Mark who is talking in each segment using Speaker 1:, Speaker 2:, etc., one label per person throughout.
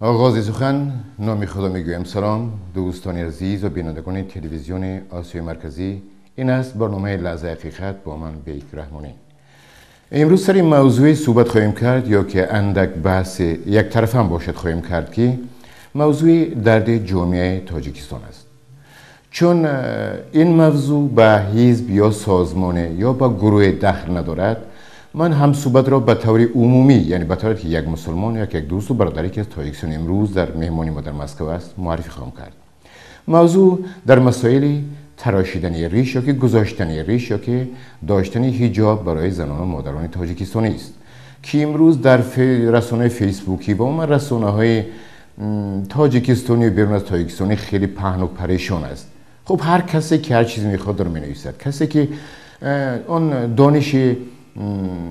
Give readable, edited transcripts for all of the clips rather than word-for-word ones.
Speaker 1: Оғози сухан номи Худо мегӯям. Салом дӯстони азиз ва бинандагони телевизиони Осиёи Марказӣ. Ин аст барномаи Лаҳзаи ҳақиқат бо ман Бек Раҳмонӣ. Имрӯз сари мавзӯе суҳбат хоҳем кард, ё ки андак баҳси яктарафа ҳам бошад хоҳем кард, ки мавзӯи дарди ҷомеаи Тоҷикистон аст. Чун ин мавзӯъ ба ҳизб ё созмоне ё ба гурӯҳе дахл надорад, ман ҳам суҳбатро ба таври умумӣ, яъне ба тавре ки як мусулмон ё як дӯсту бародаре ки аз Тоҷикистон имрӯз дар меҳмони мо дар Москва аст, муаррифӣ хоҳам кард. Мавзӯъ дар масоили тарошидани риш ё ки гузоштани риш ё ки доштани ҳиҷоб барои занону модарони тоҷикистонӣ аст, ки имрӯз дар расонаи фейсбукӣ ва умуман расонаҳои тоҷикистонӣ ва берун аз тоҷикистонӣ хеле паҳну парешон аст. Хуб, ҳар касе ки ҳар чизе мехоҳад дар менависад, касе ки он дониши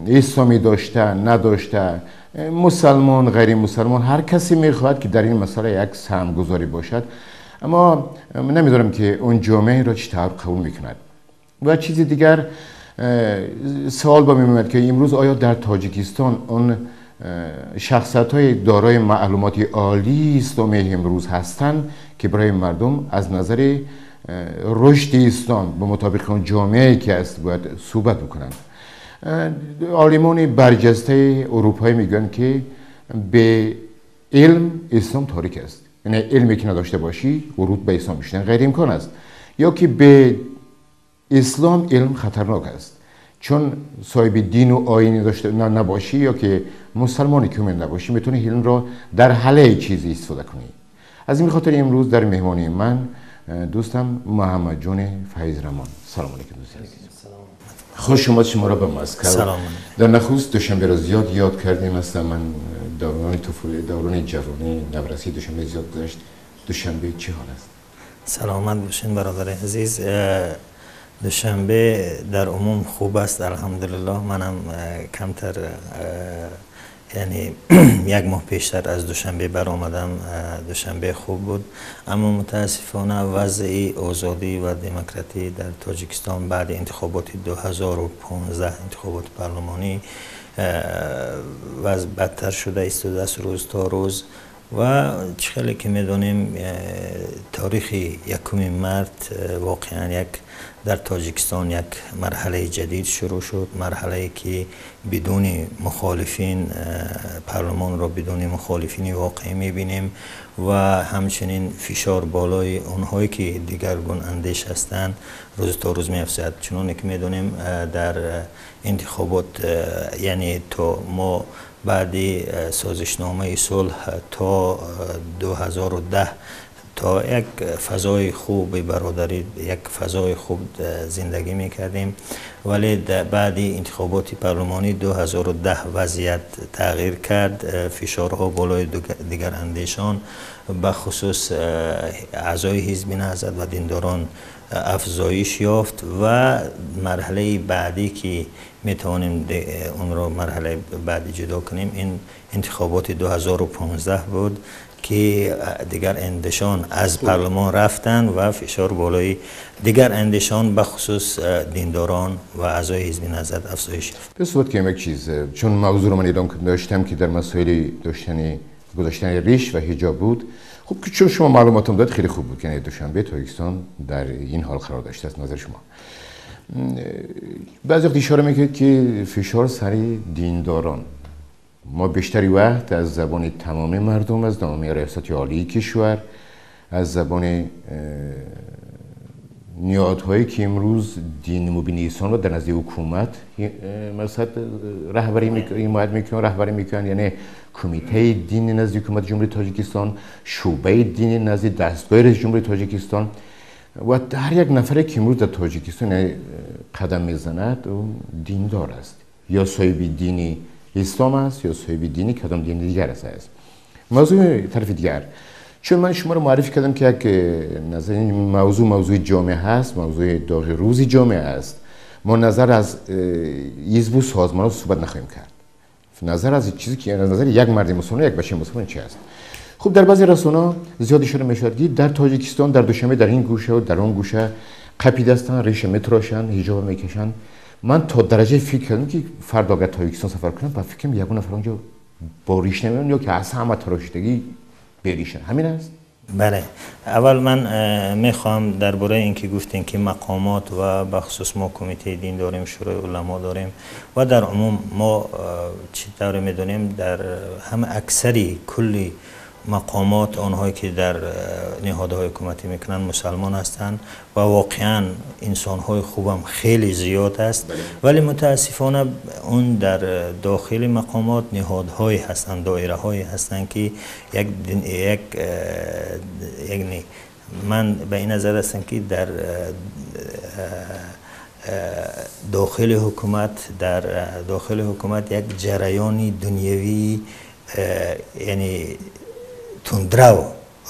Speaker 1: исломӣ дошта надошта, мусалмон ғайри мусалмон, ҳар касе мехоҳад ки дар ин масъала як саҳмгузорӣ бошад, аммо намедонам ки он ҷомеаро чӣ тавр қабул мекунад. Ва чизи дигар савол ба мемонад ки имрӯз оё дар Тоҷикистон он шахсиятҳои дорои маълумоти олии исломӣ имрӯз ҳастанд, ки барои мардум аз назари рушди ислом ба мутобиқи он ҷомеае ки аст бояд суҳбат бикунанд. Олимони барҷастаи урупоӣ мегӯянд ки бе илм ислом торик аст, яъне илме ки надошта бошӣ вуруд ба ислом шудан ғайриимкон аст, ё ки бе ислом илм хатарнок аст, чун соҳиби дину оине дошта набошӣ ё ки мусалмоне ки умед набошӣ, метавонӣ илмро дар ҳалаи чизе истифода кунӣ. Аз ин хотир имрӯз дар меҳмонии ман дӯстам Муҳаммадҷони Файзрамон. Салом алейкум дӯсти азиз. Хуш омад шуморо ба Москва.
Speaker 2: Салом.
Speaker 1: Дар нахуст Душанберо зиёд ёд кардем. Аслан ман даврони туфулӣ, даврони ҷавонӣ, наврасии Душанбе зиёд гузашт. Душанбе чӣ ҳол аст?
Speaker 2: Саломат бошед бародари азиз. Душанбе дар умум хуб аст, алҳамдулиллоҳ. Манам камтар, яъне як моҳ пештар аз Душанбе баромадам. Душанбе хуб буд, аммо мутаассифона вазъи озодӣ ва демократӣ дар Тоҷикистон баъди интихоботи 2015, интихоботи парлумонӣ, вазъ бадтар шуда истодааст рӯз то рӯз. Ва чӣ хеле ки медонем, таърихи 1 март воқеан як дар Тоҷикистон як марҳалаи ҷадид шурӯъ шуд, марҳалае ки бидуни мухолифин, парлумонро бидуни мухолифини воқеӣ мебинем ва ҳамчунин фишор болои онҳое ки дигаргун андеш ҳастанд рӯз то рӯз меафзояд. Чуноне ки медонем, дар интихобот, яъне то мо баъди созишномаи сулҳ то 2010 то як фазои хуби бародарӣ, як фазои хуб зиндагӣ мекардем, вале баъди интихоботи парлумонӣ 2010 вазъият тағйир кард. Фишорҳо болои дигарандешон, ба хусус аъзои ҳизби Наҳзат ва диндорон афзоиш ёфт ва марҳалаи баъдӣ ки метавонем онро марҳалаи баъдӣ ҷудо кунем, ин интихоботи 2015 буд ки дигар андешон аз парлумон рафтанд ва фишор болои дигар андешон, ба хусус диндорон ва аъзои ҳизби Наҳзат афзоиш ёфт.
Speaker 1: Пас суҳбат кунем як чиз, чун мавзӯъро ман эълон доштам ки дар масоили доштани гузоштани риш ва ҳиҷоб буд. Хуб, чун шумо маълумотам дод, хеле хуб буд, яъне Душанбе Тоҷикистон дар ин ҳол қарор доштааст. Назари шумо, баъзе вақт ишора мекунед ки фишор сари диндорон, мо бештари вақт аз забони тамоми мардум, аз тамоми риёсати олии кишвар, аз забони ниҳодҳое ки имрӯз дини мубини исломро дар назди ҳукумат масалан раҳбарӣ ҳимоят мекунанд, раҳбарӣ мекунанд, яъне кумитаи дини назди ҳукумати Ҷумҳурии Тоҷикистон, шӯъбаи дини назди дастгоҳи раиси Ҷумҳурии Тоҷикистон ва ҳар як нафаре ки имрӯз дар Тоҷикистон қадам мезанад, ӯ диндор аст, ё соҳиби дини ислом аст, ё соҳиби дини кадом дини дигар аст. Мавзӯи тарафи дигар, чун ман шуморо муаррифӣ кардам ки як назар мавзӯъ мавзӯи ҷомеа ҳаст, мавзӯи доғи рӯзи ҷомеа аст, мо назар аз ҳизбу созмонҳо суҳбат нахоҳем кард, назар аз чизе ки аз назари як марди мусулмон, як бачаи мусулмон чи аст. Хуб, дар баъзе расонаҳо зиёд ишора мешавад ки дар Тоҷикистон, дар Душанбе, дар ин гӯша ва дар он гӯша қапидастанд, реша метарошанд, ҳиҷоб мекашанд. Ман то дараҷае фикр кардам ки фардо агар Тоҷикистон сафар кунам, ба фикрам ягон нафар онҷо бо риш намеоянд ё ки аз ҳама тарошидагӣ беришанд. Ҳамин аст?
Speaker 2: Бале. Аввал ман мехоҳам дар бораи ин ки гуфтем, ки мақомот ва бахусус мо кумитаи дин дорем, шӯрои уламо дорем ва дар умум мо чӣ тавре медонем, дар ҳама аксари кулли мақомот, онҳое ки дар ниҳодҳои ҳукуматӣ мекунанд, мусалмон ҳастанд ва воқеан инсонҳои хубам хеле зиёд аст, вале мутаассифона он дар дохили мақомот ниҳодҳое ҳастанд, доираҳое ҳастанд, ки як як яъне ман ба ин назар ҳастам, ки дар дохили ҳукумат, дар дохили ҳукумат як ҷараёни дунявӣ, яъне тундрав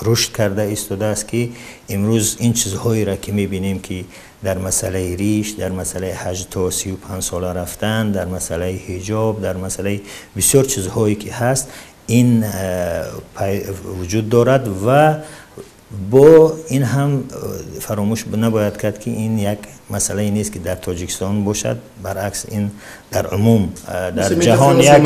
Speaker 2: рушд карда истодааст, ки имрӯз ин чизҳоеро ки мебинем, ки дар масъалаи риш, дар масъалаи ҳаҷ то 35 сола рафтан, дар масъалаи ҳиҷоб, дар масъалаи бисёр чизҳое ки ҳаст, ин вуҷуд дорад. Ва бо ин ҳам фаромӯш набояд кард, ки ин як масъалае нест, ки дар Тоҷикистон бошад, баръакс, ин дар умум дар ҷаҳон, як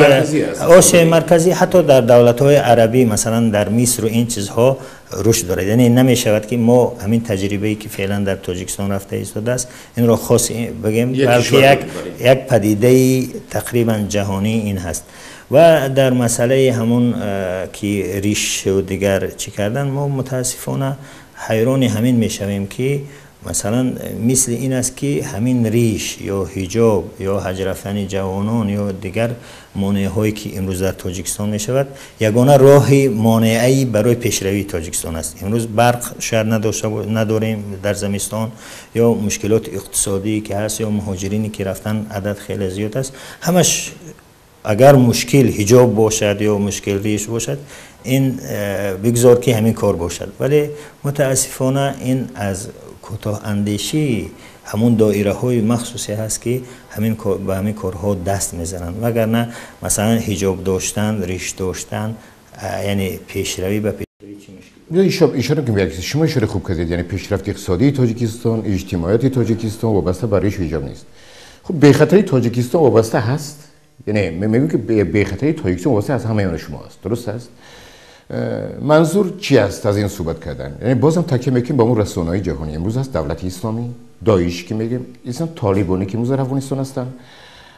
Speaker 2: Осиёи Марказӣ, ҳатто дар давлатҳои арабӣ, масалан дар Мисру, ин чизҳо рушд дорад. Яъне намешавад, ки мо ҳамин таҷрибае, ки феълан дар Тоҷикистон рафта истодааст, инро хос бигем, балки як падидаи тақрибан ҷаҳонӣ ин ҳаст. Ва дар масъалаи ҳамон ки ришу дигар чӣ кардан, мо мутаассифона ҳайрони ҳамин мешавем, ки масалан мисли ин аст, ки ҳамин риш ё ҳиҷоб ё ҳаҷ рафтани ҷавонон ё дигар монеаҳое, ки имрӯз дар Тоҷикистон мешавад, ягона роҳи монеаи барои пешравии Тоҷикистон аст. Имрӯз барқ шояд надорем дар замистон, ё мушкилоти иқтисодӣ ки ҳаст, ё муҳоҷирине ки рафтан, адад хеле зиёд аст. Ҳамаш агар мушкил ҳиҷоб бошад ё мушкил риш бошад, ин бигзор ки ҳамин кор бошад. Вале мутаассифона ин аз кӯтоҳандешии ҳамун доираҳои махсусе ҳаст, ки ба ҳамин корҳо даст мезананд. Вагарна масалан ҳиҷоб доштан, риш доштан, яъне пешравӣ ба пешравӣ чӣ мушкил?
Speaker 1: Ишора кунем як чиз. Шумо ишора хуб кардед, яъне пешрафти иқтисодии Тоҷикистон, иҷтимоияти Тоҷикистон вобаста ба ришу ҳиҷоб нест. Хуб, бехатарии Тоҷикистон вобаста ҳаст? Яъне мегӯем, ки бехатарии Тоҷикистон вобаста аз ҳамаи он шумо аст, дуруст аст? Манзур чӣ аст аз ин суҳбат кардан? Яъне бозам такя мекунем ба он расонаҳои ҷаҳонӣ. Имрӯз аст давлати исломӣ, Доиш ки мегӯем, инсон толибоне ки имрӯз дар Афғонистон ҳастанд,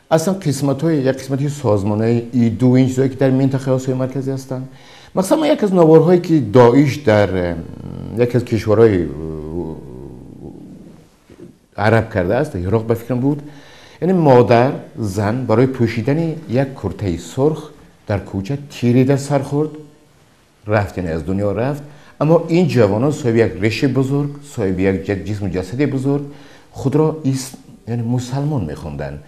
Speaker 1: аслан қисматҳои як қисмати созмонҳои иду ин чизҳое, ки дар минтақаи Осиёи Марказӣ ҳастанд. Масалан, як аз наворҳое, ки Доиш дар яке аз кишварҳои араб кардааст, Ироқ ба фикрам буд, яъне модар, зан барои пӯшидани як куртаи сурх дар кӯча тирида сар хӯрд, рафт, яъне аз дунё рафт. Аммо ин ҷавонон соҳиби як риши бузург, соҳиби як ҷисму ҷасади бузург худро яъне мусалмон мехонданд.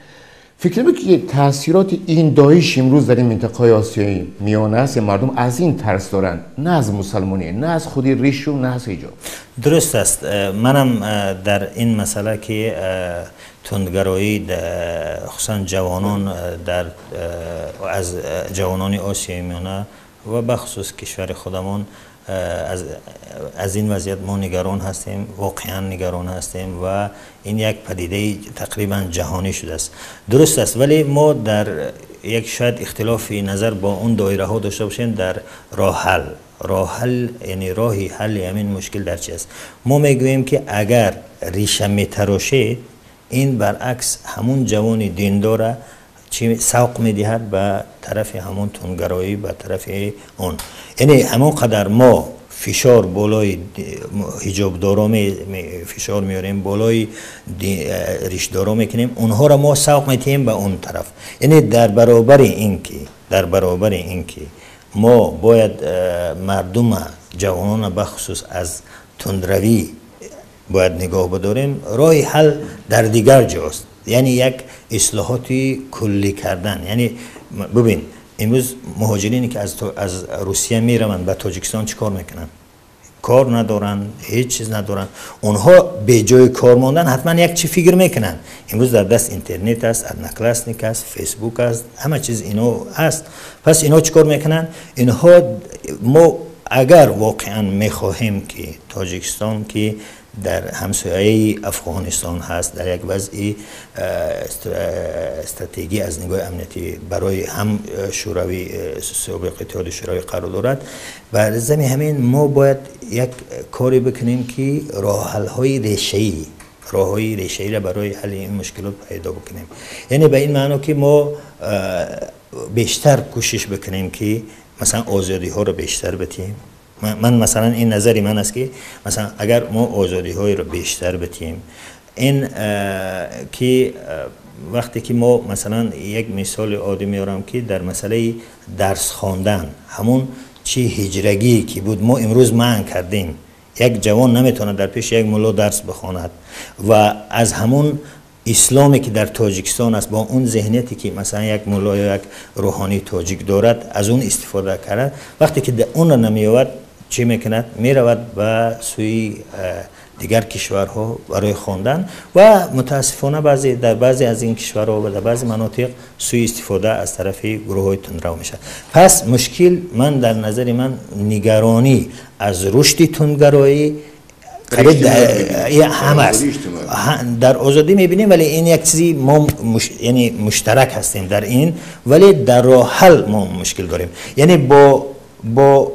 Speaker 1: Фикр намекунед, ки таъсироти ин Доиш имрӯз дар ин минтақаи Осиёи Миёна аст? Мардум аз ин тарс доранд, на аз мусалмонӣ, на аз худи ришу, на аз ҳиҷоб.
Speaker 2: Дуруст аст. Манам дар ин масъала, ки тундгароӣ, хусусан ҷавонон, дар аз ҷавонони Осиёи Миёна ва бахусус кишвари худамон, аз ин вазъият мо нигарон ҳастем, воқеан нигарон ҳастем ва ин як падидаи тақрибан ҷаҳонӣ шудааст, дуруст аст. Вале мо дар як шояд ихтилофи назар бо он доираҳо дошта бошем дар роҳҳал. Роҳҳал, яъне роҳи ҳалли ҳамин мушкил дар чи аст? Мо мегӯем, ки агар риша метарошед, ин баръакс ҳамун ҷавони диндора чӣ савқ медиҳад ба тарафи ҳамон тундгароӣ, ба тарафи он. Яъне ҳамон қадар мо фишор болои ҳиҷобдоро фишор меорем, болои ришдоро мекунем, онҳоро мо савқ медиҳем ба он тараф. Яъне дар баробари ин ки мо бояд мардума, ҷавонона бахусус аз тундравӣ бояд нигоҳ бидорем, роҳи ҳал дар дигар ҷост, яъне як ислоҳоти куллӣ кардан. Яъне бубин, имрӯз муҳоҷирине, ки аз Русия мераванд ба Тоҷикистон, чӣ кор мекунанд? Кор надоранд, ҳеҷ чиз надоранд. Онҳо беҷои кор мондан ҳатман як чӣ фикр мекунанд. Имрӯз дар даст интернет аст, Одноклассник аст, Фейсбук аст, ҳама чиз ино ҳаст. Пас инҳо чӣ кор мекунанд? Инҳо, мо агар воқеан мехоҳем, ки Тоҷикистон ки дар ҳамсояи Афғонистон ҳаст, дар як вазъи стратегӣ аз нигоҳи амниятӣ барои ҳам Шӯравӣ, собиқ Иттиҳоди Шӯравӣ қарор дорад. Бар зами ҳамин мо бояд як коре бикунем, ки роҳҳалҳои решаӣ, роҳҳои решаиро барои ҳалли ин мушкилот пайдо бикунем. Яъне ба ин маъно, ки мо бештар кӯшиш бикунем, ки масалан озодиҳоро бештар битиҳем. Ман масалан, ин назари ман аст, ки масалан агар мо озодиҳоеро бештар битиҳем, ин ки вақте ки мо масалан як мисоли оддӣ меорам, ки дар масъалаи дарс хондан ҳамон чи ҳиҷрагӣ ки буд, мо имрӯз манъ кардем. Як ҷавон наметавонад дар пеши як мулло дарс бихонад ва аз ҳамон исломе, ки дар Тоҷикистон аст, бо он зеҳнияте, ки масалан як мулло ё як рӯҳонии тоҷик дорад, аз он истифода кард. Вақте ки онро намеёбад, чӣ мекунад? Меравад ба сӯи дигар кишварҳо барои хондан ва мутаассифона баъзе дар баъзе аз ин кишварҳо ва дар баъзе манотиқ сӯи истифода аз тарафи гурӯҳҳои тундрав мешавад. Пас мушкил, ман дар назари ман, нигаронӣ аз рушди тундгароӣ қариб ҳама аст. Дар озодӣ мебинем, вале ин як чизи мо, яъне муштарак ҳастем дар ин, вале дар роҳ ҳал мо мушкил дорем. Яъне бо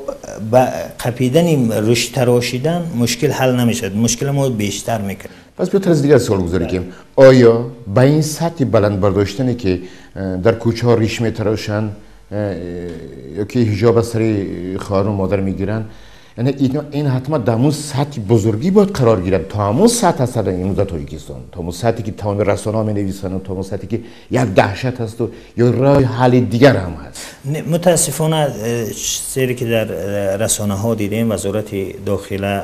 Speaker 2: қапидани риш тарошидан мушкил ҳал намешавад, мушкил мо бештар мекунем.
Speaker 1: Пас биё аз дигар савол гузорӣ кунем. Оё ба ин сатҳи баланд бардоштане, ки дар кӯчаҳо риш метарошанд ё ки ҳиҷоб аз сари хоҳару модар мегиранд, яъне ин ҳатман дар ҳамун сатҳи бузургӣ бояд қарор гирад, то ҳамун сатҳ ҳаст имрӯз дар Тоҷикистон, то ҳамун сатҳе, ки тамоми расонаҳо менависанд, то ҳамун сатҳе, ки як даҳшат ҳасту ё роҳи ҳалли дигар ҳам ҳаст?
Speaker 2: Мутаассифона, сере ки дар расонаҳо дидем, Вазорати дохила,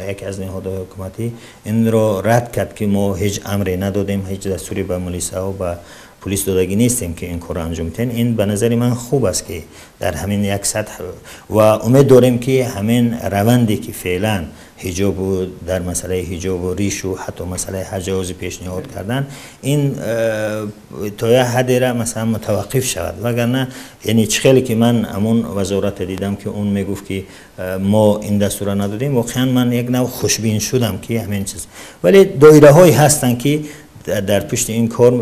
Speaker 2: яке аз ниҳодҳои ҳукуматӣ, инро рад кард, ки мо ҳеҷ амре надодем, ҳеҷ дастуре ба милисаҳо, ба полис додагӣ нестем, ки ин корро анҷом диҳем. Ин ба назари ман хуб аст, ки дар ҳамин як сатҳ, ва умед дорем, ки ҳамин раванде, ки феълан ҳиҷобу дар масъалаи ҳиҷобу ришу ҳатто масъалаи ҳаҷози пешниҳод кардан, ин то як ҳаддера масалан мутаваққиф шавад. Вагарна, яъне чӣ хеле ки ман ҳамон вазората дидам, ки он мегуфт, ки мо ин дастура надодем, воқеан ман як нав хушбин шудам, ки ҳамин чиз. Вале доираҳое ҳастанд, ки дар пушти ин кор,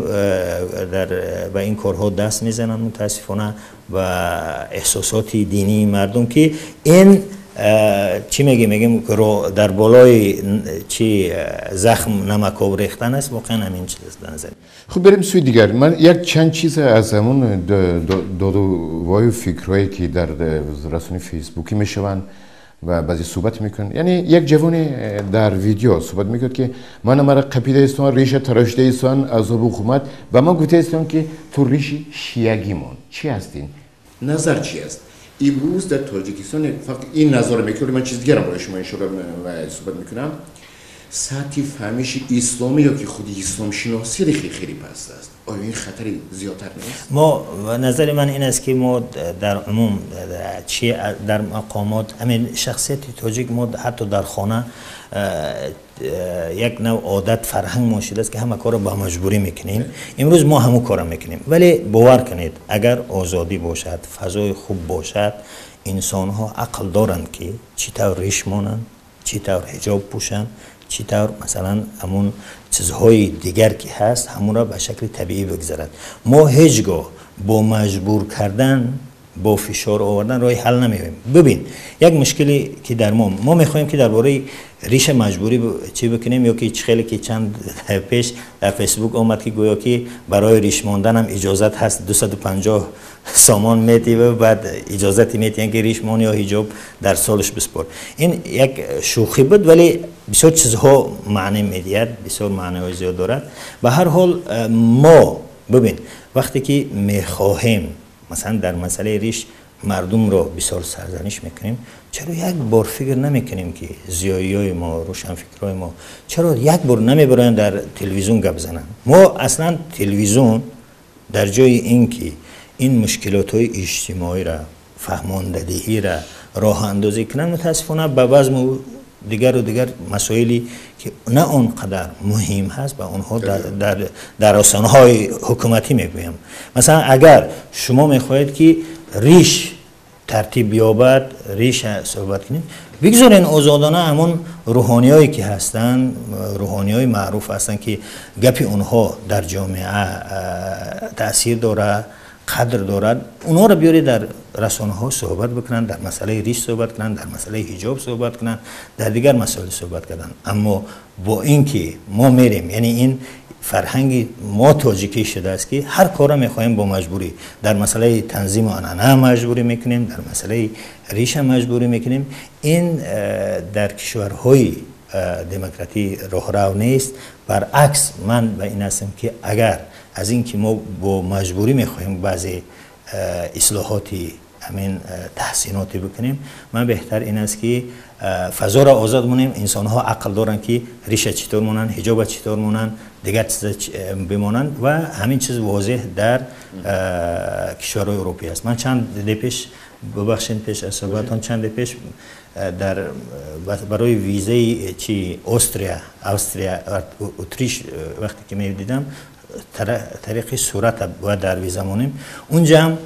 Speaker 2: дар ба ин корҳо даст мезананд, мутаассифона, ба эҳсосоти динии мардум, ки ин чӣ мегем, дар болои чи захм намакоб рехтан аст. Воқеан ҳамин чиз аст ба назар.
Speaker 1: Хуб, берем сӯи дигар. Ман як чанд чиз аз ҳамон додувою фикрҳое, ки дар расонаи фейсбукӣ мешаванд ва баъзе суҳбат мекунанд, яъне як ҷавоне дар видео суҳбат мекунад, ки мана мара қапида истон, риша тарошида истон, азоби ҳукумат ба ман гуфта истон, ки ту риши шиягимон. Чӣ ҳаст ин назар, чӣ аст имрӯз дар Тоҷикистон? Фақат ин назарро мекунам, ман чиз дигарам барои шумо иншоалло суҳбат мекунам. Сатҳи фаҳмиши исломӣ ё ки худи исломшиносӣ хеле паст аст. Оё ин хатари зиёдтар нест?
Speaker 2: Мо, назари ман ин аст, ки мо дар умум, чи дар мақомот, ҳамин шахсияти тоҷик, мо ҳатто дар хона як нав одат, фарҳанг мо шудааст, ки ҳама корро ба маҷбурӣ мекунем. Имрӯз мо ҳамун корро мекунем, вале бовар кунед, агар озодӣ бошад, фазои хуб бошад, инсонҳо ақл доранд, ки чӣ тавр риш монанд, чӣ тавр ҳиҷоб пӯшанд, чӣ тавр масалан ҳамун чизҳои дигар, ки ҳаст, ҳамонро ба шакли табиӣ бигзарад. Мо ҳеҷ гоҳ бо маҷбур кардан, бо фишор овардан роҳи ҳал намеёбем. Бибин, як мушкиле, ки дар мо мехоҳем, ки дар бораи риша маҷбурӣ чӣ бикунем, ё ки чӣ хеле ки чанд пеш дар Фейсбук омад, ки гӯё ки барои риш монданам иҷозат ҳаст, 250 сомон метива, баъд иҷозати метиҳанд, ки риш мон ё ҳиҷоб дар солаш биспор. Ин як шӯхӣ буд, вале бисёр чизҳо маъне медиҳад, бисёр маъниҳои зиёд дорад. Ба ҳар ҳол, мо, бибин, вақте ки мехоҳем масалан дар масъалаи риш мардумро бисёр сарзаниш мекунем, чаро як бор фикр намекунем, ки зиёиёи мо, рӯшанфикрҳои мо чаро як бор намебароянд дар телевизион гап зананд? Мо аслан телевизион дар ҷои ин ки ин мушкилотҳои иҷтимоиро фаҳмондадиҳиро роҳандозӣ кунанд, мутаассифона, ба базму дигару дигар масоиле, ки на он қадар муҳим ҳаст, ба онҳо дар расонаҳои ҳукуматӣ мегӯям. Масалан, агар шумо мехоҳед, ки риш тартиб ёбад, риша суҳбат кунем, Бигзорен озодона ҳамон рӯҳониҳое ки ҳастанд, рӯҳониҳои маъруф ҳастанд, ки гапи онҳо дар ҷомеа таъсир дорад, қадр дорад, онҳоро биёред дар расонаҳо суҳбат бикунанд, дар масъалаи риш суҳбат кунанд, дар масъалаи ҳиҷоб суҳбат кунанд, дар дигар масоил суҳбат карданд. Аммо бо ин ки мо мерем, яъне ин фарҳанги мо тоҷикӣ шудааст, ки ҳар корро мехоҳем бо маҷбурӣ, дар масъалаи танзиму анъана маҷбурӣ мекунем, дар масъалаи риша маҷбурӣ мекунем. Ин дар кишварҳои демократӣ роҳрав нест. Баръакс, ман ба ин ҳастам, ки агар аз ин ки мо бо маҷбурӣ мехоҳем баъзе ислоҳоти ҳамин таҳсиноте бикунем, ман беҳтар ин аст, ки фазоро озод монем. Инсонҳо ақл доранд, ки риша чӣ тавр монанд, ҳиҷоба чӣ тавр монанд, дигар чиза бимонанд, ва ҳамин чиз возеҳ дар кишварҳои аврупоӣ аст. Ман чанде пеш, бубахшед, пеш аз суҳбатон, чанде пеш дар барои визаи чи Острия, Австрия, Утриш вақте ки медидам, тариқи сурата бояд дар виза монем. Унҷа ҳам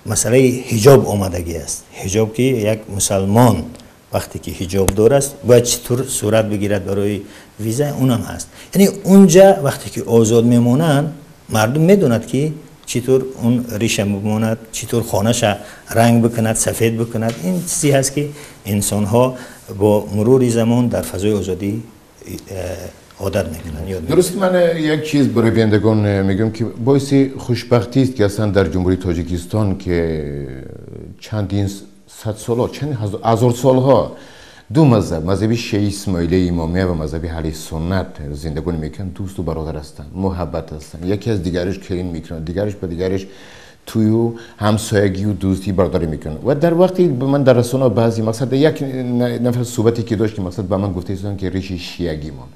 Speaker 2: масъалаи ҳиҷоб омадагӣ аст. Ҳиҷоб, ки як мусалмон вақте ки ҳиҷоб дораст, бояд чӣ тур сурат бигирад барои виза, унам ҳаст. Яъне унҷа вақте ки озод мемонанд, мардум медонад, ки чӣ тур он риша бимонад, чӣ тур хонаша ранг бикунад, сафед бикунад. Ин чизе ҳаст, ки инсонҳо бо мурури замон дар фазои озодӣ одат мекунанд.
Speaker 1: Дуруст, ман як чиз барои бинандагон мегӯям, ки боиси хушбахтӣ аст, ки аслан дар Ҷумҳурии Тоҷикистон, ки чандин сад солҳо, чанд ҳазор солҳо ду мазҳаб, мазҳаби шиаи исмоилия имомия ва мазҳаби аҳли суннат зиндагонӣ мекунанд, дӯсту бародар ҳастанд, муҳаббат ҳастанд, яке аз дигараш келин мекунанд, дигараш ба дигараш тую ҳамсоягию дӯстӣ бародарӣ мекунанд. Ва дар вақте ман дар расона баъзе мақсад як нафар суҳбате ки дошт, ки мақсад ба ман гуфта истоданд, ки риши шиагимон,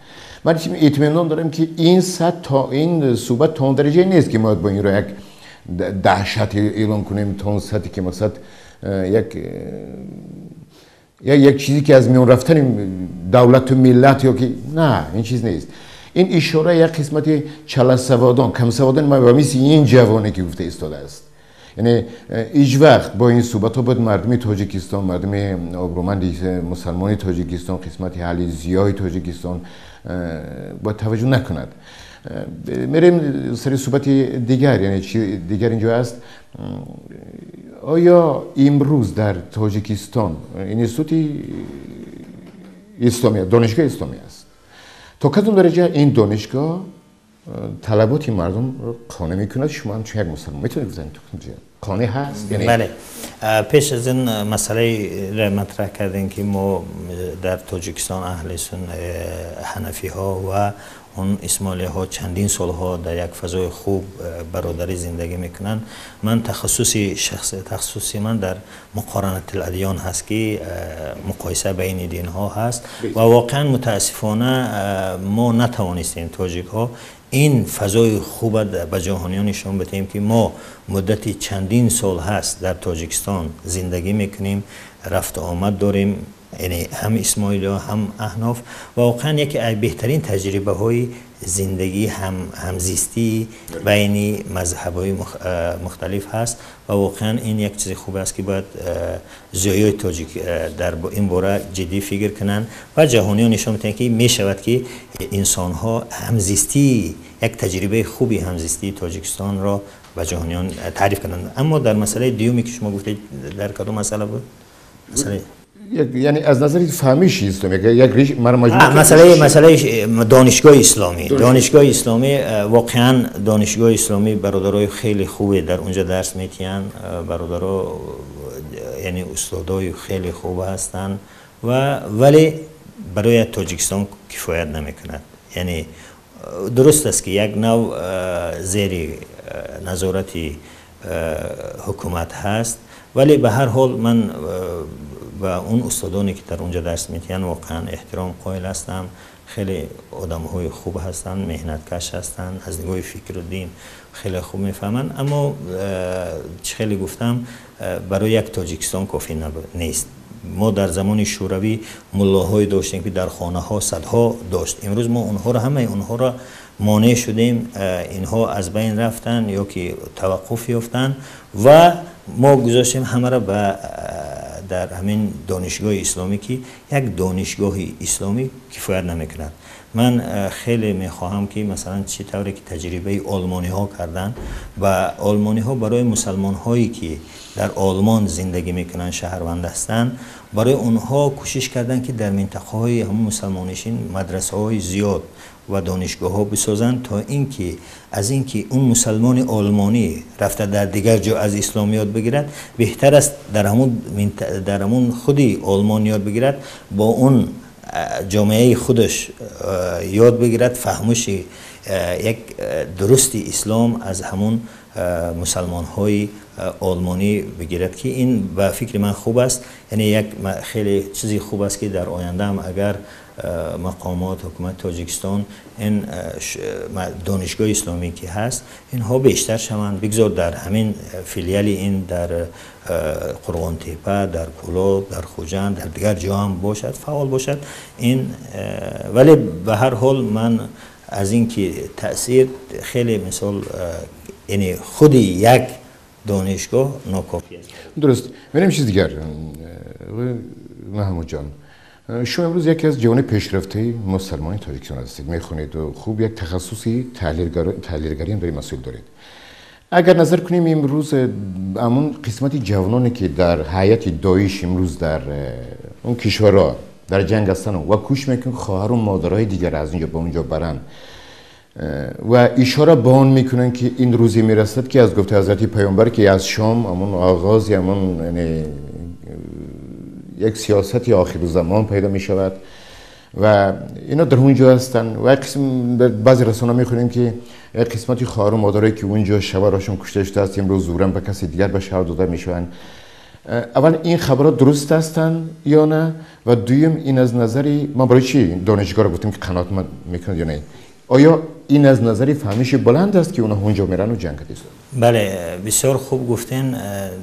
Speaker 1: ман итминон дорам, ки ин сад то ин суҳбат то он дараҷае нест, ки мо бо инро як даҳшат эълон кунем, то он сатҳе ки мақсад як чизе ки аз миён рафтани давлату миллат ё ки на, ин чиз нест. Ин ишора як қисмати чаласаводон, камсаводон ва мисли ин ҷавоне, ки гуфта истодааст. Яъне ҳеҷ вақт бо ин суҳбатҳо бояд мардуми Тоҷикистон, мардуми обрӯманди мусалмони Тоҷикистон, қисмати аҳли зиёи Тоҷикистон бояд таваҷҷӯҳ накунад. Мерем сари суҳбати дигар, яъне чи дигар инҷо аст. Оё имрӯз дар Тоҷикистон институти исломия, донишгоҳи исломӣ аст, то кадом дараҷа ин донишгоҳ талаботи мардумро қонеъ мекунад? Шумо ҳамчун як мусалмон метавонед гуфтан, қонеъ ҳаст?
Speaker 2: Бале, пеш аз ин масъалаеро матраҳ кардем, ки мо дар Тоҷикистон аҳли ҳанафиҳо ва он исмоилиҳо чандин солҳо дар як фазои хуб бародарӣ зиндагӣ мекунанд. Ман тахассуси шахс, тахассуси ман дар муқоранатил адён ҳаст, ки муқоиса байни динҳо ҳаст, ва воқеан мутаассифона мо натавонистем, тоҷикҳо, ин фазои хуба ба ҷаҳониён нишон бидиҳем, ки мо муддати чандин сол ҳаст дар Тоҷикистон зиндагӣ мекунем, рафту омад дорем, яъне ҳам исмоилиҳо, ҳам аҳноф, ва воқеан яке аз беҳтарин таҷрибаҳои зиндагӣ, ҳамзистии байни мазҳабҳои мухталиф ҳаст. Ва воқеан ин як чизи хуб аст, ки бояд зиёиёи тоҷик дар ин бора ҷиддӣ фикр кунанд ва ҷаҳониён нишон бидиҳанд, ки мешавад, ки инсонҳо ҳамзистии, як таҷрибаи хуби ҳамзистии Тоҷикистонро ба ҷаҳониён таъриф кунанд. Аммо дар масъалаи дуюме, ки шумо гуфтед, дар кадом масъала буд? Масъалаи
Speaker 1: یعنی از نظر فهمیش اسلامی یک ریش
Speaker 2: مسئله دانشگاه اسلامی. دانشگاه اسلامی، واقعا دانشگاه اسلامی برادرای خیلی خوبی در اونجا درس میتین، برادرها یعنی استادای خیلی خوب هستند و ولی برای تاجیکستان کفایت نمیکند. یعنی درست است که یک نوع زیر نظارت حکومت هست، ولی به هر حال من و اون استادانی که در اونجا درس میتین واقعا احترام قائل هستم. خیلی آدم های خوب هستند، مهنتکش هستند، از نگاه فکر و دین خیلی خوب میفهمند. اما خیلی گفتم، برای یک تاجیکستان کافی نیست. ما در زمان شوروی ملاهای داشتیم که در خانه ها صدها داشت. امروز ما اونها را، همه اونها را مانع شدیم، اینها از بین رفتن یا که توقف یافتن و ما گذاشتیم همه را به Дар ҳамин донишгоҳи исломӣ, ки як донишгоҳи исломӣ кифоят намекунад. Ман хеле мехоҳам, ки масалан чӣ тавре ки таҷрибаи олмониҳо карданд ва олмониҳо барои мусалмонҳое ки дар Олмон зиндагӣ мекунанд, шаҳрванд ҳастанд, барои онҳо кӯшиш карданд, ки дар минтақаҳои ҳамон мусалмоннишин мадрасаҳои зиёд ва донишгоҳҳо бисозанд, то ин ки аз ин ки он мусалмони олмонӣ рафта дар дигар ҷо аз ислом ёд бигирад, беҳтар аст дар ҳамун худи Олмон ёд бигирад, бо он ҷомеаи худаш ёд бигирад, фаҳмиши як дурусти ислом аз ҳамун мусалмонҳои олмонӣ бигирад, ки ин ба фикри ман хуб аст. Яъне як хеле чизи хуб аст, ки дар оянда ҳам агар мақомот, ҳукумати Тоҷикистон ин донишгоҳи исломӣ ки ҳаст, инҳо бештар шаванд, бигзор дар ҳамин филиали ин дар Қурғонтепа, дар Кӯлоб, дар Хуҷанд, дар дигар ҷо ҳам бошад, фаъол бошад ин. Вале ба ҳар ҳол ман аз ин ки таъсир хеле, мисол, яъне худи як донишгоҳ нокофӣ аст.
Speaker 1: Дуруст. Мерем чиз дигар. Маҳмудҷон, шумо имрӯз яке аз ҷавони пешрафтаи мусалмони Тоҷикистон ҳастед, мехонед ва хуб як тахассуси таҳлилгарӣ ҳам дар ин масоил доред. Агар назар кунем, имрӯз ҳамун қисмати ҷавононе ки дар ҳайати Доиш имрӯз дар он кишварҳо дар ҷанг ҳастанд ва кӯшиш мекунанд хоҳару модарҳои дигар аз инҷо ба онҷо баранд ва ишора ба он мекунанд, ки ин рӯзе мерасад, ки аз гуфтаи ҳазрати паёмбар, ки аз Шом ҳамун оғози ҳамун як сиёсати охирузамон пайдо мешавад ва اینا در اونجا هستن و قسم بعضی رسانه میخونیم که یک قسمتی خواهر و مادرایی که اونجا شوهراشون کشته شده است، امروز زورا به کسی دیگر به شوهر داده میشوند. اول این خبرات درست هستند یا نه؟ و دویم، این از نظری ما برای چی دانشگاه رو گفتیم که قناعت میکنه یا نه؟ آیا این از نظری فهمیش بلند است که اونها اونجا میرن و جنگ هستند؟
Speaker 2: بله، بسیار خوب گفتین.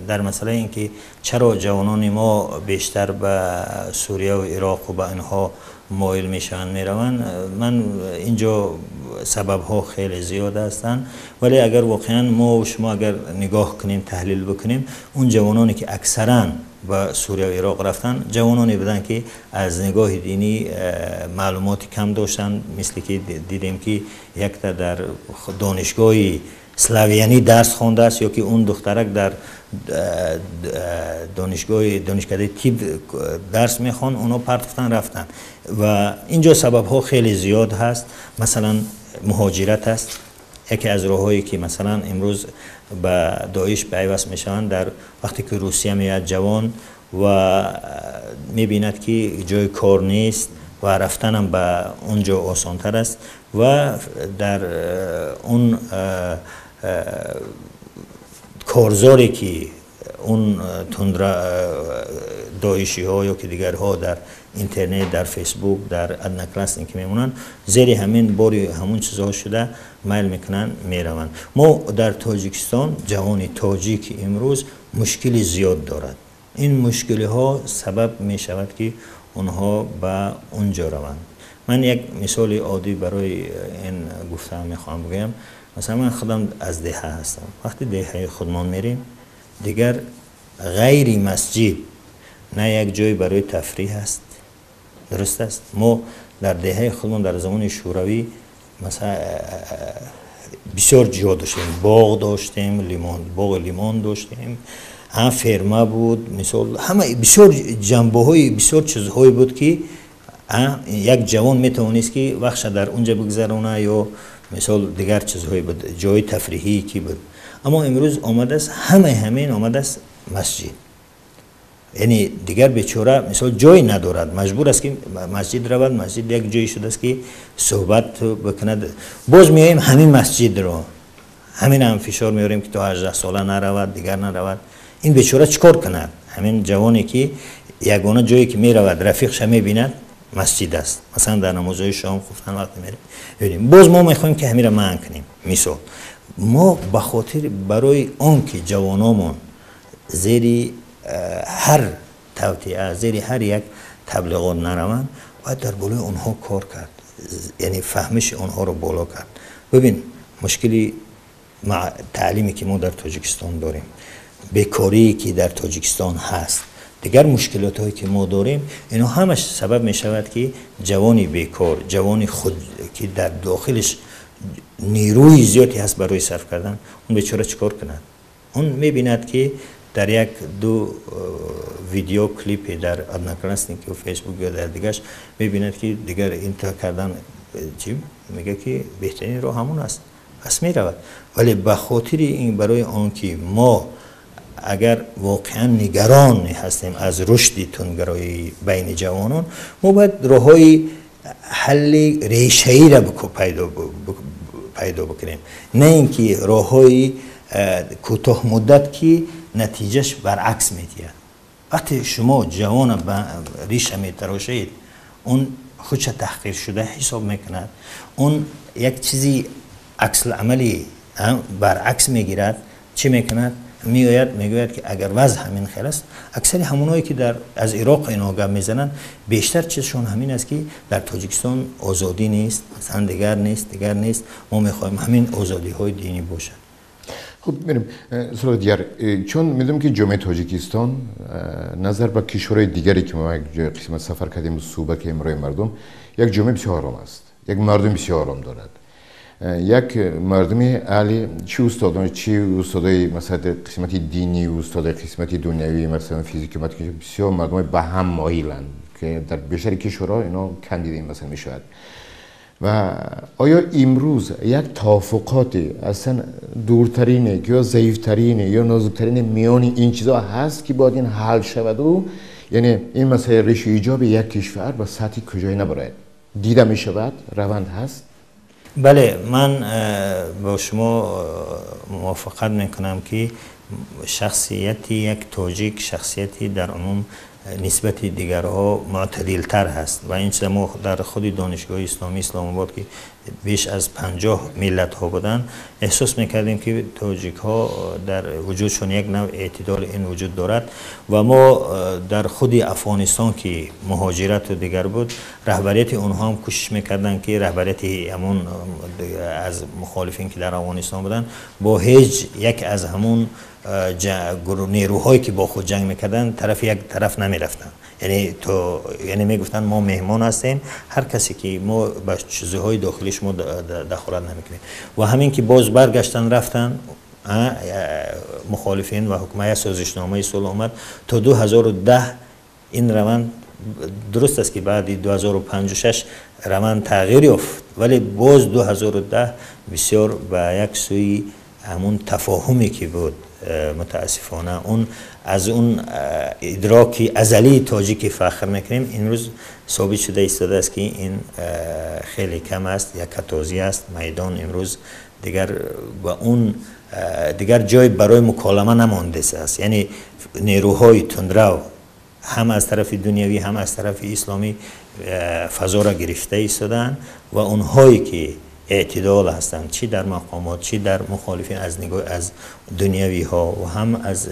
Speaker 2: در مسئله اینکه چرا جوانان ما بیشتر به سوریه و عراق و به اینها مایل میشوند، میروند، من اینجا سبب ها خیلی زیاد هستند. ولی اگر واقعا ما و شما اگر نگاه کنیم، تحلیل بکنیم، اون جوانانی که اکثرا به سوریه و عراق رفتن، جوانانی بودن که از نگاه دینی معلومات کم داشتن. مثل که دیدیم که یک تا در دانشگاه славянӣ дарс хондааст ё ки он духтарак дар донишгоҳи донишкадаи тиб дарс мехонд, онҳо партофтан рафтанд. Ва инҷо сабабҳо хеле зиёд ҳаст. Масалан, муҳоҷират аст яке аз роҳҳое, ки масалан имрӯз ба Доиш пайваст мешаванд. Дар вақте ки Русия меояд ҷавон ва мебинад, ки ҷои кор нест ва рафтанам ба он ҷо осонтар аст ва дар он корзоре ки он тундра доишиҳо ё ки дигарҳо дар интернет, дар Фейсбук, дар Одноклассники мемонанд, зери ҳамин бори ҳамун чизҳо шуда майл мекунанд, мераванд. Мо дар Тоҷикистон ҷавони тоҷик имрӯз мушкили зиёд дорад. Ин мушкилиҳо сабаб мешавад, ки онҳо ба он ҷо раванд. Ман як мисоли оддӣ барои ин гуфтаам мехоҳам бигӯям. Масалан, ман худам аз деҳа ҳастам. Вақти деҳаи худмон мерем, дигар ғайри масҷид на як ҷой барои тафриҳ аст. Дуруст аст, мо дар деҳаи худмон дар замони Шӯравӣ масалан бисёр ҷо доштем, боғ доштем, лимон, боғи лимон доштем, ҳам ферма буд, мисол, ҳама бисёр ҷанбаҳои, бисёр чизҳое буд, ки як ҷавон метавонист, ки вақтша дар онҷа бигзарона ё мисол дигар чизҳое буд, ҷои тафриҳӣ ки буд. Аммо имрӯз омадааст, ҳамаи ҳамин омадааст масҷид. Яъне дигар бечора, мисол, ҷой надорад, маҷбур аст, ки масҷид равад. Масҷид як ҷое шудааст, ки суҳбат бикунад. Боз меоем ҳамин масҷидро, ҳамин ҳам фишор меорем, ки то 18 сола наравад, дигар наравад. Ин бечора чӣ кор кунад? Ҳамин ҷавоне ки ягона ҷое ки меравад, рафиқша мебинад, масҷид аст. Масалан, дар намозҳои шом хуфтан вақте мерем, боз мо мехоҳем, ки ҳаминро манъ кунем. Мисол, мо ба хотир барои он ки ҷавономон зери ҳар тавтиа, зери ҳар як таблиғот нараванд, бояд дар болои онҳо кор кард, яъне фаҳмиши онҳоро боло кард. Бибин, мушкили таълиме ки мо дар Тоҷикистон дорем, бекорие ки дар Тоҷикистон ҳаст. Дигар мушкилотҳое ки мо дорем, инҳо ҳамаш сабаб мешавад ки ҷавони бекор, ҷавони худ ки дар дохилаш нерӯи зиёде ҳаст барои сарф кардан, он бечора чӣ кор кунад? Он мебинад ки дар як ду видео клипе дар Одноклассники ва Фейсбук ё дар дигараш мебинад ки дигар ин кардан чӣ мегӯяд ки беҳтарин роҳ ҳамон аст, пас меравад. Вале ба хотири ин, барои он ки мо агар воқеан нигарон ҳастем аз рушди тундгароии байни ҷавонон, мо бояд роҳҳои ҳалли решаиро пайдо бикунем, на ин ки роҳҳои кӯтоҳмуддат ки натиҷаш баръакс медиҳад. Вақте шумо ҷавона ба риша метарошед, он худша таҳқиршуда ҳисоб мекунад, он як чизи аксуламали баръакс мегирад. Чӣ мекунад? Меояд мегӯяд ки агар вазъ ҳамин хел аст, аксари ҳамонҳое ки аз Ироқ инҳо гап мезананд, бештар чизшон ҳамин аст ки дар Тоҷикистон озодӣ нест, масалан дигар нест, дигар нест, мо мехоҳем ҳамин озодиҳои динӣ бошад.
Speaker 1: Хуб, мерем суроғи дигар. Чун медонем ки ҷомеаи Тоҷикистон назар ба кишварҳои дигаре ки мо як ҷои қисмат сафар кардем, суҳбат кардем барои мардум, як ҷомеа бисёр ором аст, як мардум бисёр ором дорад, як мардуми аҳли чӣ устодон, чӣ устодои масалан қисмати динӣ, устодои қисмати дунявӣ, масалан физики, математика, бисёр мардумои ба ҳам моиланд ки дар бештари кишварҳо ино кам дида масалан мешавад. Ва оё имрӯз як тавофуқоте аслан дуртарине ё заифтарине ё нозуктарине миёни ин чизҳо ҳаст ки бояд ин ҳал шаваду, яъне ин масъалаи реши иҷоби як кишвар ба сатҳи куҷое набарояд? Дида мешавад, раванд ҳаст?
Speaker 2: Бале, ман бо шумо мувофиқат мекунам ки шахсияти як тоҷик шахсияти дар умум нисбати дигарҳо мӯътадилтар ҳаст ва ин чиза мо дар худи донишгоҳи исломии Исломобод ки беш аз 50 миллатҳо буданд, эҳсос мекардем ки тоҷикҳо дар вуҷудшон як навъ эътидол ин вуҷуд дорад. Ва мо дар худи Афғонистон ки муҳоҷирату дигар буд, раҳбарияти онҳо ҳам кӯшиш мекарданд ки раҳбарияти ҳамон аз мухолифин ки дар Афғонистон буданд бо ҳеҷ як аз ҳамон нерӯҳое ки бо худ ҷанг мекарданд тарафи як тараф намерафтанд. Яъне то яъне мегуфтанд мо меҳмон ҳастем, ҳар касе ки мо ба чизҳои дохилии шумо дахолат намекунем. Ва ҳамин ки боз баргаштан рафтанд мухолифин ва ҳукумат созишномаи сулҳ омад то 2010 ин раванд дуруст аст ки баъди 2056 раванд тағйир ёфт, вале боз 2010 бисёр ба як сӯи ҳамун тафоҳуме ки буд мутаассифона он аз он идроки азалии тоҷикӣ фахр мекунем, имрӯз собит шуда истодааст ки ин хеле кам аст, якатозӣ аст. Майдон имрӯз дигар ба он дигар ҷой барои муколама намондааст. Яъне нерӯҳои тундрав ҳам аз тарафи дунявӣ ҳам аз тарафи исломӣ фазоро гирифта истодаанд ва онҳое ки эътидол ҳастанд чӣ дар мақомот чӣ дар мухолифин аз нигоҳ аз дунявиҳо ва ҳам аз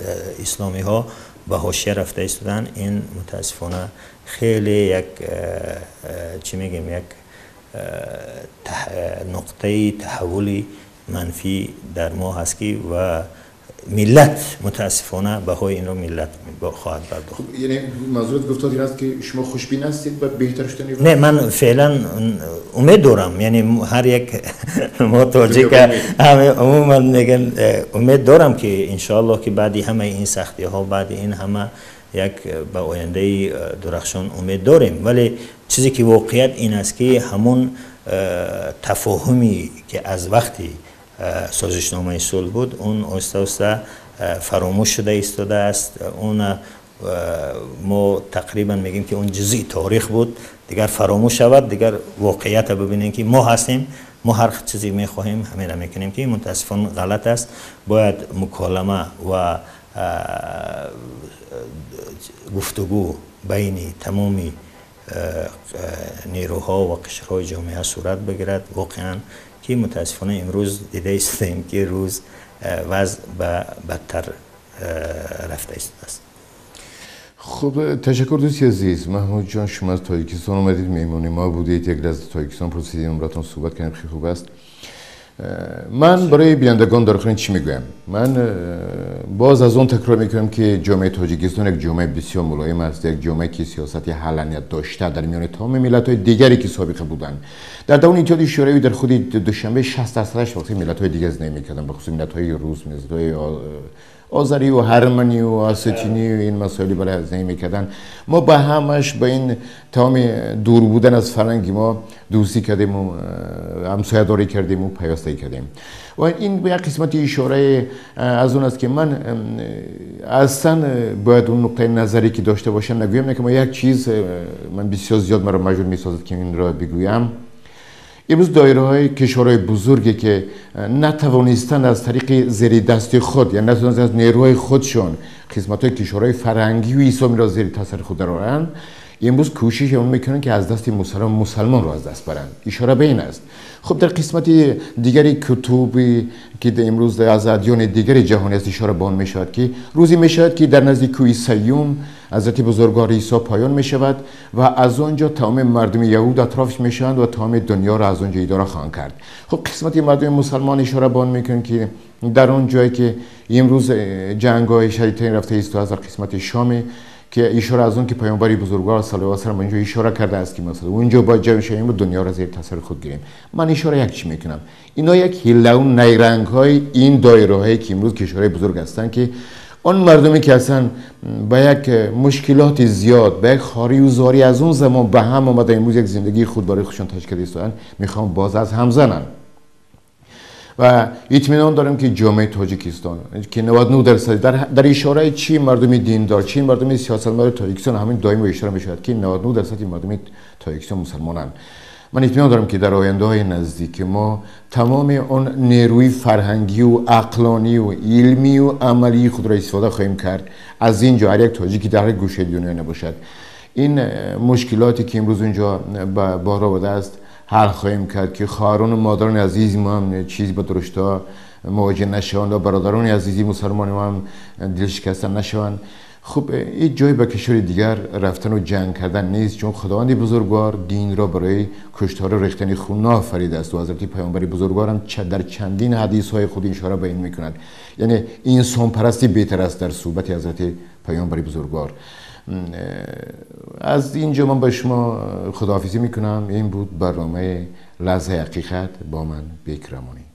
Speaker 2: исломиҳо ба ҳошия рафта истодаанд. Ин мутаассифона хеле як чӣ мегӯем як нуқтаи таҳаввули манфӣ дар мо ҳаст ки ва миллат мутаассифона баҳои инро миллат хоҳад пардохт.
Speaker 1: Яъне манзурат гуфтод ин аст ки шумо хушбин ҳастед ба беҳтар шудани?
Speaker 2: Не, ман феълан умед дорам. Яъне ҳар як мо тоҷика умуман мегӯям умед дорам ки иншоаллоҳ ки баъди ҳамаи ин сахтиҳо, баъди ин ҳама як ба ояндаи дурахшон умед дорем. Вале чизе ки воқеият ин аст ки ҳамон тафоҳуме ки аз вақти созишномаи сулҳ буд, он оҳиста оҳиста фаромӯш шуда истодааст. Он мо тақрибан мегӯем ки он ҷузъи таърих буд, дигар фаромӯш шавад, дигар воқеиятро бибинем ки мо ҳастем, мо ҳар чизе мехоҳем ҳаминро мекунем ки мутаассифона ғалат аст. Бояд муколама ва гуфтугӯ байни тамоми нерӯҳо ва қишрҳои ҷомеа сурат бигирад. Воқеан ки мутаассифона имрӯз дида истодаем ки рӯз вазъ ба бадтар рафта истодааст.
Speaker 1: Хуб, ташаккур дӯсти азиз. Маҳмудҷон, шумо аз Тоҷикистон омадед, меҳмони мо будед, як лаҳза Тоҷикистон пурсидем, умратон суҳбат кардем, хеле хуб аст. Ман барои бинандагон дар охирин чӣ мегӯям? Ман باز از اون تکرار میکنم که جامعه تاجیکستان یک جامعه بسیار ملایم است، یک جامعه که سیاست حلانیت داشته در میان تمام ملت‌های دیگری که سابقه بودند. در دوران اتحاد شوروی در خود دوشنبه 60% وقتی ملت‌های دیگه زندگی می‌کردن، به خصوص ملت‌های روس، ملت‌های آذری و هرمنی و آستینی و این مسائلی برای زندگی می‌کردن. ما با همش با این تمام دور بودن از فرهنگ ما دوستی کردیم و همسایه داری کردیم و پیوستگی کردیم. و این به یک قسمت اشاره از اون است که من اصلا باید اون نقطه نظری که داشته باشم نگویم، نه که ما یک چیز من بسیار زیاد مرا مجبور می‌سازد که این را بگویم. امروز دایره های کشورهای بزرگی که نتوانستند از طریق زیر دست خود، یعنی نتوانستند از نیروهای خودشون خدمت های کشورهای فرهنگی و اسلامی را زیر تاثیر خود درآورند، امروز کوشش اون میکنن که از دست مسلمان را از دست برند. اشاره به این است. خب در قسمت دیگری کتبی که امروز از ادیان دیگر جهانی است اشاره به آن میشود که روزی میشود که در نزدیک کوه سیوم حضرت بزرگوار عیسی پایان میشود و از آنجا تمام مردم یهود اطرافش میشوند و تمام دنیا را از آنجا اداره خواهند کرد. خب قسمت مردم مسلمان اشاره به آن میکنن که در آن جایی که امروز جنگ های شدیدترین رفته است از قسمت شام، که اشاره از اون که پیامبر بزرگوار صلی الله علیه و سلم اینجا اشاره کرده است که مثلا اونجا باید جمع شویم و دنیا را زیر تاثیر خود گیریم. من اشاره یک چی میکنم، اینا یک حیله و نیرنگ های این دایره هایی که امروز کشورهای بزرگ هستند که آن مردمی که اصلا با یک مشکلات زیاد، با یک خاری و زاری از اون زمان به هم آمده، امروز یک زندگی خود برای خودشون تشکیل دادن، میخوان باز از هم زنن. و اطمینان دارم که جامعه تاجیکستان که 99% در اشاره چی مردم دیندار، چی مردم سیاستمدار تاجیکستان همین دائم اشاره میشود که 99% مردم تاجیکستان مسلمانند. من اطمینان دارم که در آینده های نزدیک ما تمام آن نیروی فرهنگی و عقلانی و علمی و عملی خود را استفاده خواهیم کرد. از اینجا هر یک تاجیکی در هر گوشه دنیا نباشد، این مشکلاتی که امروز اینجا بار آورده است حل خواهیم کرد که خواهران و مادران عزیز ما هم چیزی با درشتا مواجه نشوند و برادران عزیزی مسلمان ما هم دل شکسته نشوند. خب این جای به کشور دیگر رفتن و جنگ کردن نیست، چون خداوند بزرگوار دین را برای کشتار و ریختن خون نآفریده است و حضرت پیامبر بزرگوار هم در چندین حدیث های خود اشاره به این میکند. یعنی انسان پرستی بهتر است در صحبت حضرت پیامبر بزرگوار. از اینجا من با شما خداحافظی میکنم. این بود برنامه لحظه حقیقت با من بیک رحمانی.